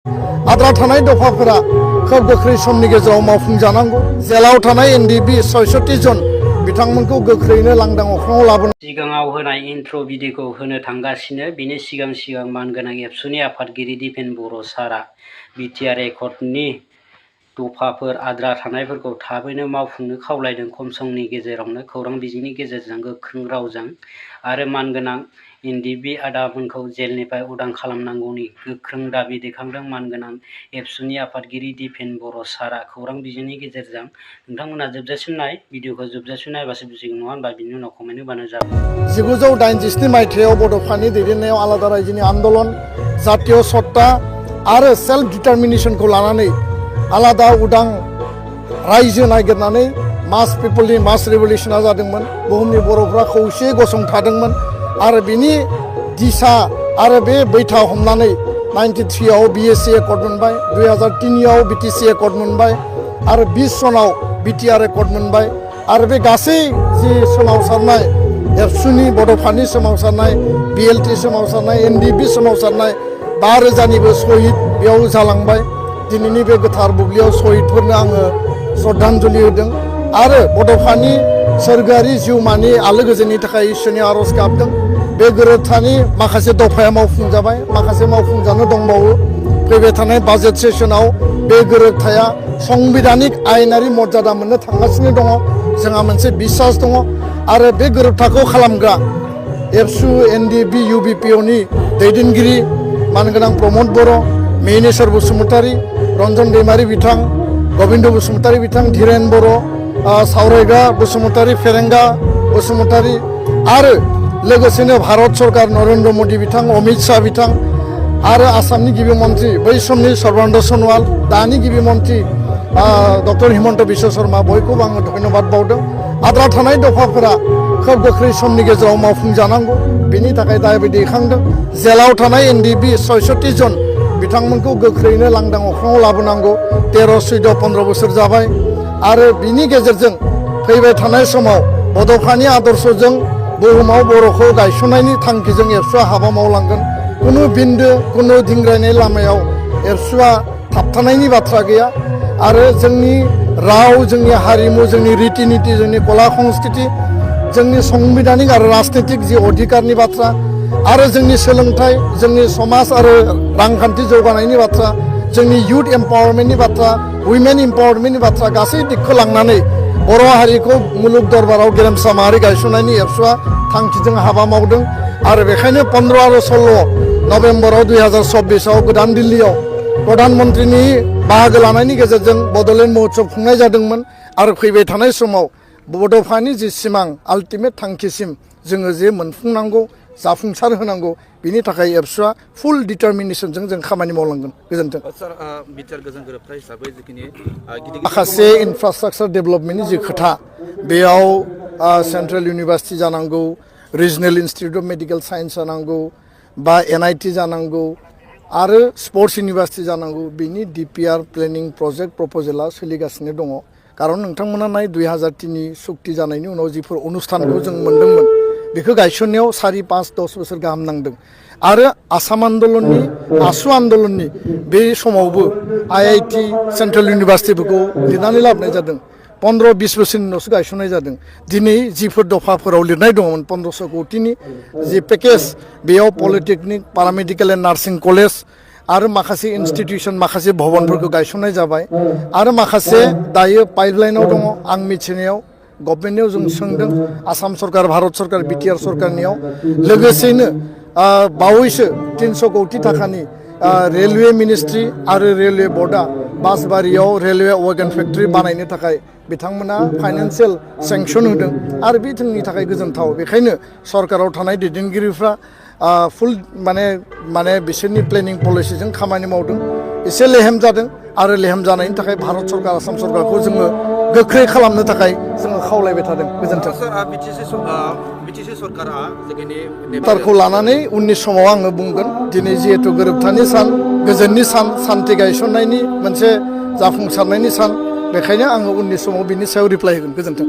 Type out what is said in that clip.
आद्रा थानाय दफाफोरा खोब गोख्रै समनि गेजेराव मावफुंजानांगौ। जेलाव थानाय एनडिबि 66 जन बिथांमोनखौ गोख्रैनो लांदां अख्राङाव लाबोनो सिगाङाव होनाय इन्ट्र भिडिअखौ होनो थांगासिनो बिनि सिगां मानगोनां एबसुनि आफादगिरि दिपेन बर' सारआ बिटिआर एकर्डनि दफाफोर आद्रा थानायफोरखौ थाबैनो मावफुंनो खावलायदों। खम समनि गेजेरावनो खौरां बिजोंनि गेजेरजों गोख्रों रावजों आरो मानगोनां एनडिबि आदामोनखौ जेलनिफ्राय उदां खालामनांगौनि गोख्रों दाबि दैखांदों। मानगोनां एबसुनि आफादगिरि दिपेन बर' सारआ खौरां बिजोंनि गेजेरजों नोंथांमोना जोबजासिम नाय, भिडिअखौ जोबजासिम नायबासो बुजिगोन नङा होनबा? बिनि उनाव कमेन्ट होबानो जाबाय। 1987 मायथाइयाव बड'फानि दैदेननायाव आलादा रायजोनि आन्दलन, जातीय सत्ता आरो सेल्फ डिटारमिनेसनखौ लानानै आलादा उदां रायजो नागिरनानै मास पिपलनि मास रिभलिउसना जादोंमोन। बुहुमनि बर'फ्रा खौसेयै गसंथादोंमोन आरो बिनि दिशा आरो बे बैथा हमनानै 93आव बिएसि एकर्ड मोनबाय, 2003आव बिटिसि एकर्ड मोनबाय आरो 20 सनाव बिटिआर एकर्ड मोनबाय। आरो बे गासै जि सोमावसारनाय एबसुनि बड'फानि सोमावसारनाय, बिएलटि सोमावसारनाय, एनडिबि सोमावसारनाय 5,000निबो शहीद बेयाव जालांबाय। दिनैनि बे गोथार बुब्लियाव शहीदफोरनो आङो श्रद्धांजलि होदों आरो बड'फानि सोरगोआरि जिउमानि आलो गोजोननि थाखाय इसोरनि आर'ज गाबदों। बे गोरोबथानि माखासे दफाया मावफुंजाबाय, माखासे मावफुंजानो दंबावो। फैबाय थानाय बाजेट सेसनाव बे गोरोबथाया संबिधानिक आयेनारि मर्यादा मोननो थांगासिनो दङ। जोंहा मोनसे बिसास दङ आरो बे गोरोबथाखौ खालामग्रा एबसु, एनडिबि, इउबिपिअनि दैदेनगिरि मानगोनां प्रमद बर', मिनेश्वर बसुमतारी, रन्जन दैमारि बिथां, गबिन्द बसुमतारी बिथां, धीरेन बर', सावरायगा बसुमतारी, फेरेंगा बसुमतारी आरो लोगोसेनो भारत सरकार नरेन्द्र मदि बिथां, अमित शाह बिथां आरो आसामनि गिबि मन्त्रि बै समनि सर्बानन्द सन'वाल, दानि गिबि मन्त्रि डक्टर हिमन्त बिश्व शर्मा, बयखौबो आङो धन्यबाद बावदों। आद्रा थानाय दफाफोरा खोब गोख्रै समनि गेजेराव मावफुंजानांगौ, बिनि थाखाय दाबि दैखांदों। जेलाव थानाय एनडिबि 66 जन बिथांमोनखौ गोख्रैनो लांदां अख्राङाव लाबोनांगौ। 13, 14, 15 बोसोर जाबाय आरो बिनि गेजेरजों फैबाय थानाय समाव बड'फानि आदर्शजों बुहुमाव बर'खौ गायसननायनि थांखिजों एबसुआ हाबा मावलांगोन। कुनु बिन्दो, कुनु दिंग्रायनाय लामायाव एबसुआ थाबथानायनि बाथ्रा गैया आरो जोंनि राव, जोंनि हारिमु, जोंनि रिति निति, जोंनि कला संस्कृति, जोंनि संबिधानिक आरो राजनीतिक जि अधिकारनि बाथ्रा आरो जोंनि सोलोंथाइ, जोंनि समाज आरो रांखान्थि जौगानायनि बाथ्रा, जोंनि युथ एम्पावारमेन्टनि बाथ्रा, उइमेन एम्पावारमेन्टनि बाथ्रा गासै दिगखौ लांनानै बर' हारिखौ मुलुग दरबाराव गेरेमसा माहारि गायसननायनि एबसुआ थांखिजों हाबा मावदों आरो बेखायनो 15 आरो 16 नभेम्बराव 2024आव गोदान दिल्लीयाव प्रधान मन्त्रिनि बाहागो लानायनि गेजेरजों बड'लेण्ड महोत्सब खुंनाय जादोंमोन आरो फैबाय थानाय समाव बड'फानि जि सिमां आल्टिमेट थांखिसिम जोङो जे मोनफुंनांगौ, जाफुंसार होनांगौ, बिनि थाखाय एबसुआ फुल डिटारमिनेसनजों जों खामानि मावलांगोन। गोजोन्थों। माखासे इनफ्रास्ट्राक्चार डेभेलपमेन्टनि जि खोथा, बेयाव सेन्ट्रेल इउनिभार्सिटि जानांगौ, regional institute of medical science जानांगौ बा एनआइटि जानांगौ आरो स्पर्ट्स इउनिभार्सिटि जानांगौ, बिनि डिपिआर प्लेनिं प्रजेक्ट प्रप'जेला सोलिगासिनो दङ। खारन नोंथांमोना नाय 2003नि सुक्ति जानायनि उनाव जिफोर अनुष्ठानखौ जों मोन्दोंमोन बेखौ गायसननायाव 4, 5, 10 बोसोर गाहाम नांदों आरो आसाम आन्दलननि, आसु आन्दलननि बे समावबो आइआइटि, सेन्ट्रेल इउनिभार्सिटिफोरखौ लिरनानै लाबोनाय जादों। 15-20 बोसोरनि उनावसो गायसननाय जादों। दिनै जिफोर दफाफोराव लिरनाय दङमोन 1500 कौटिनि जि पेकेज, बेयाव पलिटेकनिक, पारामेडिकेल एन्ड नार्सिं कलेज आरो माखासे इन्स्टिटिउसन, माखासे भवनफोरखौ गायसननाय जाबाय आरो माखासे दायो पाइपलाइनाव दङ। आं मिथिनायाव गभर्नमेन्टनियाव जों सोंदों, आसाम सरकार, भारत सरकार, बिटिआर सरकारनियाव। लोगोसेनो बावैसो 300 कौटि थाखानि रेलवे मिनिस्ट्रि आरो रेलवे बर्डआ बासबारियाव रेलवे वेगन फेक्ट्रि बानायनो थाखाय बिथांमोना फाइनान्सियेल सेंसन होदों आरो बे जोंनि थाखाय गोजोनथाव। बेखायनो सरकाराव थानाय दैदेनगिरिफ्रा फुल माने बिसोरनि प्लेनिं पलिसिजों खामानि मावदों। एसे लेहेम जादों आरो लेहेम जानायनि थाखाय भारत सरकार, आसाम सरकारखौ जोङो गोख्रै खालामनो थाखाय जोङो खावलायबाय थादों। गोजोन्थों। सरकारखौ लानानै उननि समाव आङो बुंगोन। दिनै जिहेतु गोरोबथानि सान, गोजोननि सान, सान्थि गायसननायनि मोनसे जाफुंसारनायनि सान, बेखायनो आङो उननि समाव बिनि सायाव रिप्लाय होगोन। गोजोन्थों।